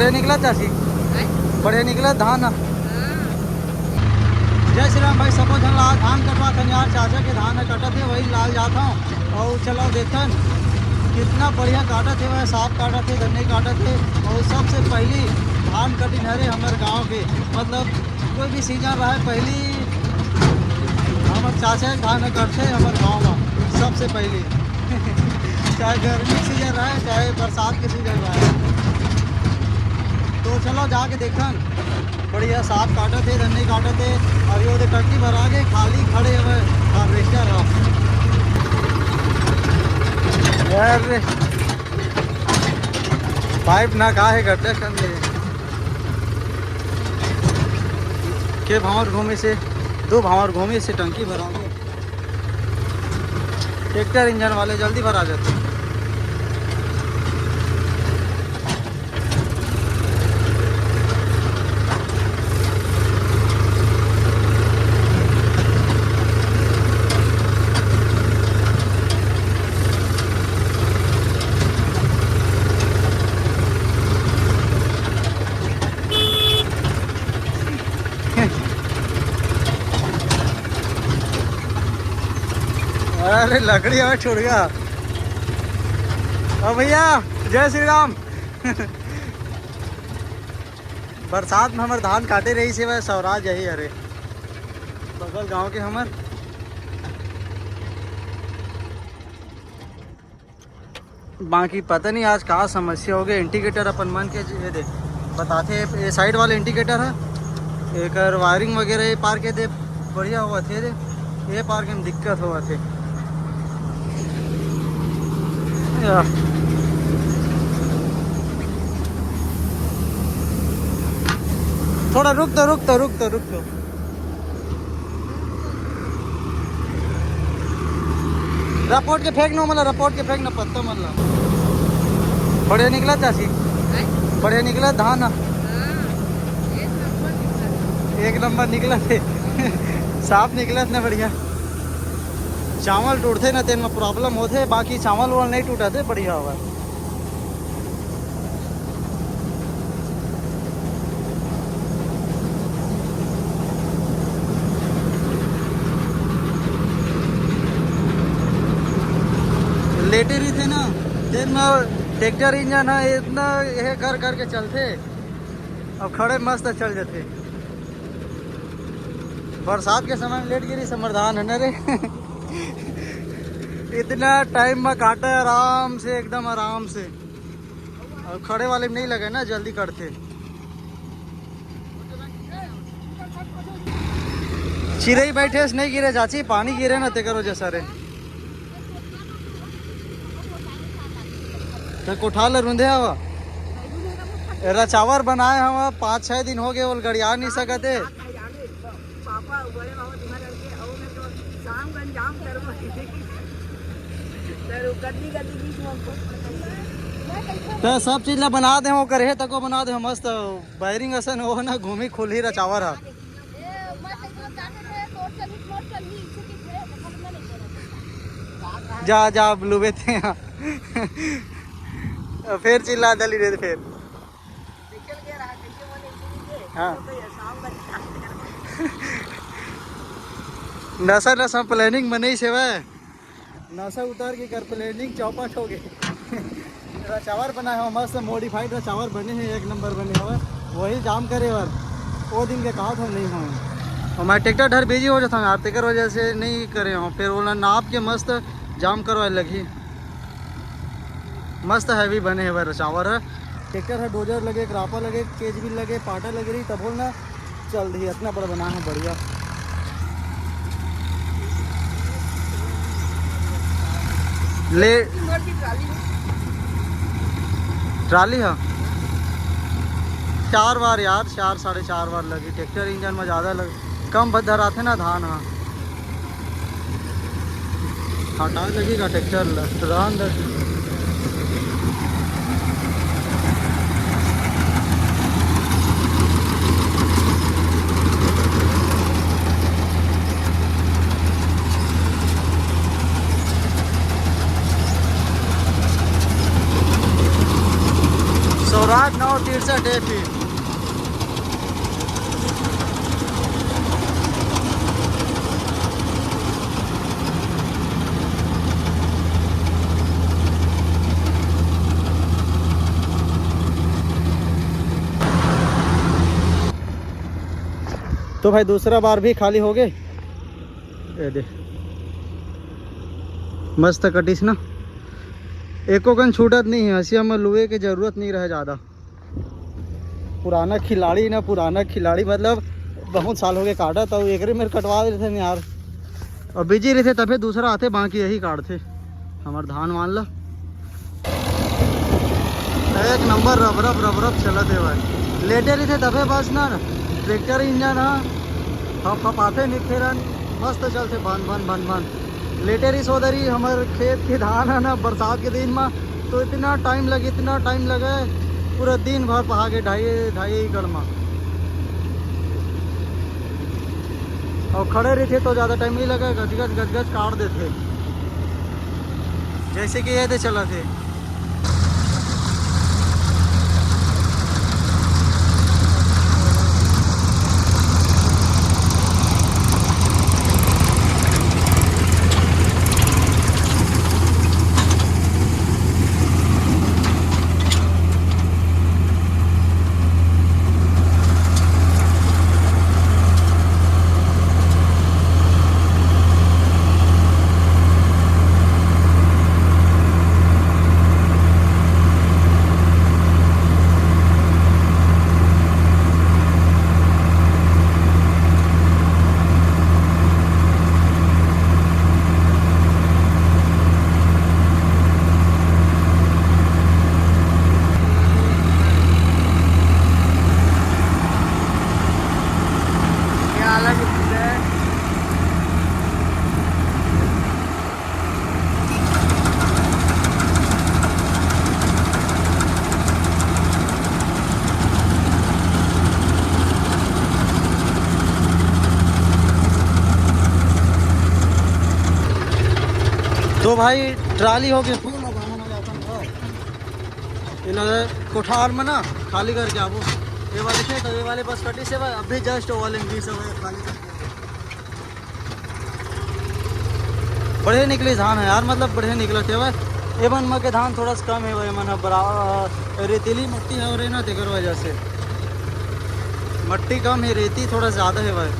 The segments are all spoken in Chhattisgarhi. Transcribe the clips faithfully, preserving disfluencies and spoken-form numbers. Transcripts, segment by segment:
बढ़िया निकला चाची, बढ़िया निकला धान। जय श्री राम भाई, सबो झन ला धान कटवा थन यार, चाचा के धान ह कटत हे, वही लाल जात हूँ। और चलो देखन कितना बढ़िया काटत हे, वह साफ काटत हे, धन्नी काटत हे। और सबसे पहली धान कटिन हरे हमर गांव के, मतलब कोई भी सीजन रहे, पहली हमर चाचा के धान कटथे हमर गांव में सबसे पहली। चाहे गर्मी के सीजन रहे, चाहे बरसात के सीजन रहे। तो चलो जाके देखन, बढ़िया साफ काटत हे, धन्नी काटत हे। अभी वो दे टंकी भरा के खाली खड़े हवे हार्वेस्टर ह। अरे पाइप ना का हे गड्ढा कर ले। के भांवर घूमे से, दो भांवर घूमे से टंकी भरा गया। ट्रैक्टर इंजन वाले जल्दी भरा जाते। अरे लकड़ी हमें छोड़ गया। ओ भैया, जय श्री राम। बरसात में हमर धान काटे रही से वह स्वराज यही। अरे बगल गांव के हमर बाकी पता नहीं आज का समस्या हो गया। इंडिकेटर अपन मन के जे दे बताथे, ये साइड वाले इंडिकेटर है, एकर वायरिंग वगैरह ये पार के दे बढ़िया होवत हे दे, ये पार के में दिक्कत होवत हे। या। थोड़ा रुक तो, रुक तो, रुक तो, रुक तो। रपोट के फेंक न, मतलब रपोट के फेंक न, पत्ता मन ला। बढ़िया निकला चाची, हैं? बढ़िया निकला धान। हाँ, एक नंबर निकला। एक नंबर निकला थे। साफ निकला इतना बढ़िया। चावल टूटथे ना, तेन में प्रॉब्लम होथे, बाकी चावल वाल नहीं टूटथे, बढ़िया होगा। लेटे रहिथे ना, तेन म ट्रैक्टर इंजन ह, इतना ये कर करके चलथे, अब खड़े मस्त चल जथे। बरसात के समय में लेट गिरी समाधान है ना रे। इतना टाइम में काटे आराम से, एकदम आराम से। अब खड़े वाले में नहीं लगे ना, जल्दी कटथे। चिरई बैठे से नहीं गिरे चाची, पानी गिरे ना तेकर वजह से रे। तो कोठार ले रुंधे हवा। रचावर बनाए हवा, पाँच छः दिन हो गए, वो गड़िया नहीं सकते। पापा, बड़े पापा तुम्हारे लड़के, और मैं तो शाम का इंतजाम करूँ। सर, वो गद्दी, गद्दी बीच में हमको तो सब चीज ला बना दे, वो करे तको बना दे, मस्त वायरिंग असन हो ना, घूमी खुली रचावर हा। ए, मैं तो इधर जाके थे, तोर चली, तोर चली, इसे की थे, मतलब मैं नहीं बोला। जा, जा, अब लुबे थे यहाँ। फिर चिल्ला दली रे, फिर। निकल गया रहा, कैसे वो नहीं सुनी थे? हाँ। तो ये शाम का नशा, नशा प्लानिंग में नहीं सेवा। नशा उतार के कर प्लानिंग चौपट हो गए। रचावर बना है, मस्त मॉडिफाइड रचावर बने हैं, एक नंबर बने हुए। वही जाम करे बर वो दिन के कहा था नहीं हो। और मैं ट्रैक्टर ढर बिजी हो जाता हूँ यार, तेकर वजह से नहीं करे हूँ। फिर वो नाप के मस्त जाम करवाए लगी। मस्त हैवी बने हे भाई रचावर ह। ट्रैक्टर ह, डोजर लगे, क्रापा लगे, केजबिल लगे, पाटा लगे रही, तब बोल ना चल रही। इतना बड़ा बना है, बढ़िया। ले ट्राली है। चार बार यार, चार, साढ़े चार बार लगी। ट्रैक्टर इंजन में ज़्यादा लग, कम भर धराथे ना धान ह। हटा लगी का ट्रैक्टर ला, रहन दे। स्वराज नौ तिरसठ ए फिर। तो भाई, दूसरा बार भी खाली हो गए। ये दे, मस्त कटिस ना, एको कन छूटत नहीं है। हसिया में लुए के जरूरत नहीं रहे ज़्यादा। पुराना खिलाड़ी ना, पुराना खिलाड़ी, मतलब बहुत साल हो गए काटा, तो एकरे मेर कटवा देते हैं यार। और बिजी रहिथे तभे दूसरा आथे, बाकी यही काटथे हमर धान वान ला। एक नंबर रबरब रबरब चलत हे भाई। लेटे रहिथे तभे बस ना, ट्रैक्टर इंजन ह फफफाथे निखेरन, मस्त चलथे भन भन भन भन। लेटे रहिस ओ दरी हमर खेत के धान ह ना, बरसात के दिन म तो इतना टाइम लगे, इतना टाइम लगे, पूरा दिन भर पहा के ढाई ढाई एकड़ म। और खड़े रहिथे तो ज़्यादा टाइम नहीं लगे, गजगज गजगज काट देथे, जैसे कि ये दे चलत हे। तो भाई, ट्राली हो गई फुल। अब हमन आ जाथन घर। एला कोठार में ना खाली करके आबो। ये वाले थे तो ये वाले बस कटी से भाई, अभी जस्ट वो वाले बीस है खाली करके। बढ़िया निकली धान है यार, मतलब बढ़िया निकलत हे भाई। ए मन म के धान थोड़ा सा कम है भाई, मन ह बराबर रेतीली मट्टी है और ना, तेकर वजह से मट्टी कम है, रेती थोड़ा ज़्यादा है भाई।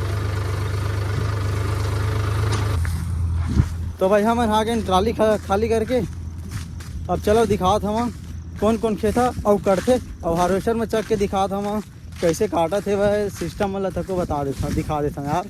तो भाई हमन आ गए ट्राली खा-, खाली करके। अब चलो दिखात हवा कौन कौन खेत ह अउ कटथे, अउ हार्वेस्टर में चक के दिखात हवा कैसे काटत हे भाई, सिस्टम वाला तको बता देता, दिखा देता यार।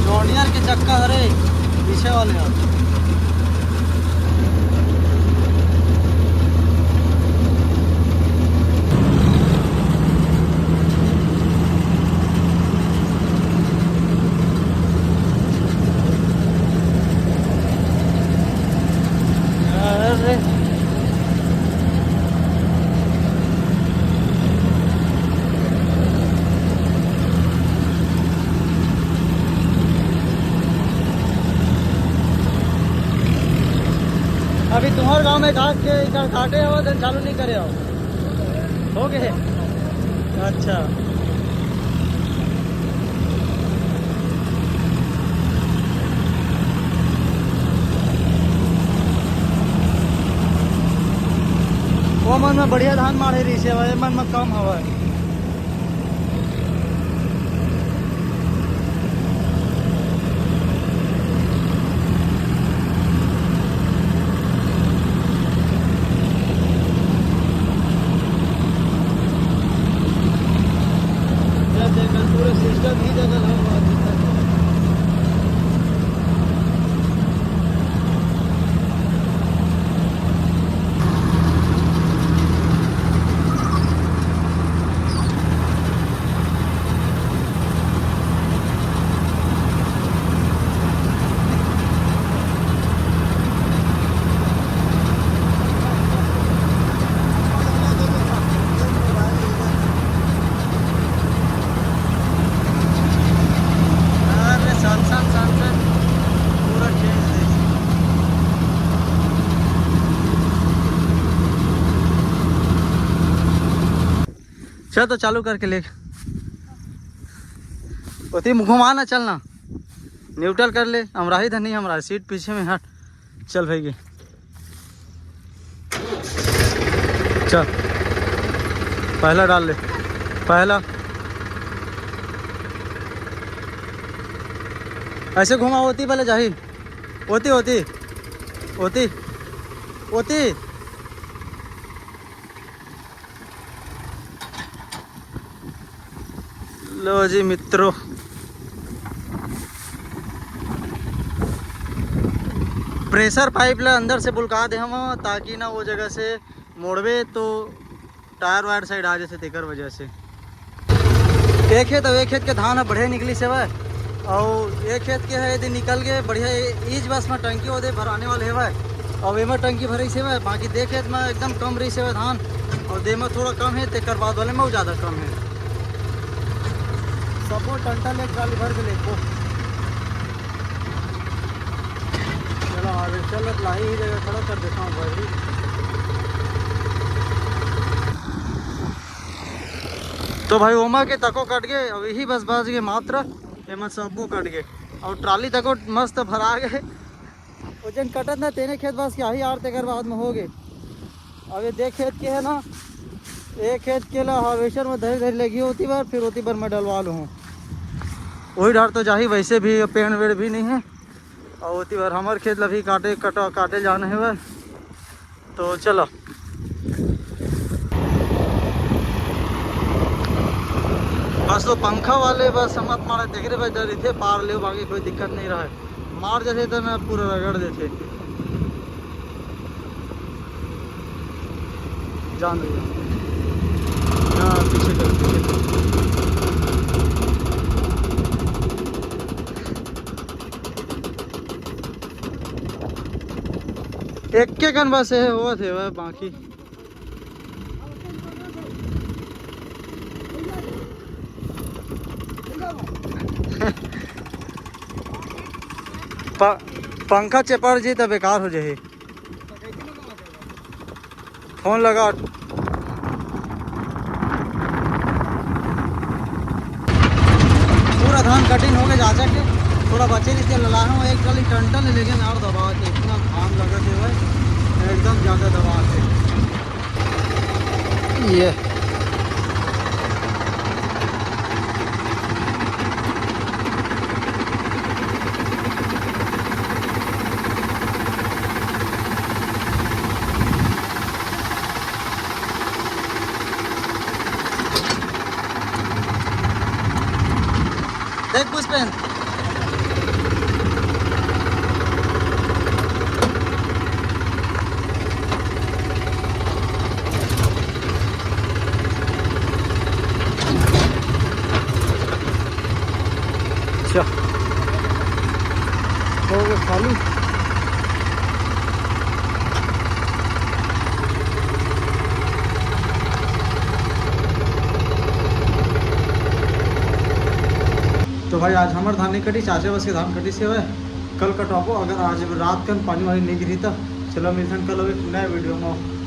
जॉन डियर के चक्का हरे पीछे वाले ह। अरे। अभी तुम्हारे गांव में काट के इधर काटे हो तो चालू नहीं करे हो? हो गए? अच्छा। वो मन में बढ़िया धान माढ़े रहिस हे, ये मन में कम हवय। चल तो चालू करके ले। ओती घुमा ना, चल ना। न्यूट्रल कर ले, अमराही धनी, अमराही सीट पीछे में हट। चल भाई गे। चल, पहला डाल ले, पहला। ऐसे घुमा, ओती भले जाही, ओती, ओती, ओती, ओती। लो जी मित्रों, प्रेशर पाइप ला अंदर से बुलका दे हवं, ताकि ना वो जगह से मोड़बे तो टायर वायर साइड आ जाथे, तेकर वजह से। एक खेत, एक खेत के धान ह बढ़िया निकलिस हवय, अउ एक खेत के ह एदे निकल गे बढ़िया, ए-, इस बस में टंकी ओदे भराने वाले हवय, अउ एमा टंकी भरिस हवय, बाकी दे खेत में एकदम कम रहिस हवय धान, अउ दे में थोड़ा कम हे, तेकर बाद वाले में अउ ज्यादा कम हे। सबो टंटा ले ट्राली भर के लेबो। चलो, हार्वेस्टर ला लाही ही जगह खड़ा कर देता हूँ भाई। तो भाई, ओमा के तको कट गे, अब यही बस बच गे मात्र, एमा सबो कट गे। और ट्राली तको मस्त भरा गे। ओ जेन कटत ना, तेने खेत बस के आही यार, तेकर बाद में हो गे। अब ये दे खेत के है ना, एक खेत के ला हार्वेस्टर में धरी धरी लगी ओती बार, फिर ओती बार मैं डलवा लूँ। वही डार तो जाही, वैसे भी पेड़ वेड़ भी नहीं है। और ओती बार हमर खेत ला भी काटे, कटा, काटे जाना है बस। तो चलो, बस तो पंखा वाले बस हमत मारा देख रहे भाई, डर इथे पार ले, बाकी कोई दिक्कत नहीं रहा है। मार जैसे तो ना पूरा रगड़ देते। जान रही है। हाँ, पीछे कर, पीछे कर। एक के कन बस है, वो थे वह बाकी। प-, पंखा चेपड़ जी तो बेकार हो जाही। फोन लगा। पूरा धान कटिंग हो गए जा के, थोड़ा बचे रहिस, ललाहूँ एक ट्राली टन टन लेकिन और दबा के इतना घाम लगा के हुआ है, एकदम ज़्यादा दबा के। ये देख पुष्पेंद्र। अच्छा, हो गए खाली। तो भाई, आज हमर धान नहीं कटी, चाचा बस के धान कटी से हवय। कल कटवाबो, अगर आज रात कन पानी वानी नहीं गिरी त। चलो, मिलथन कल एक नया वीडियो में।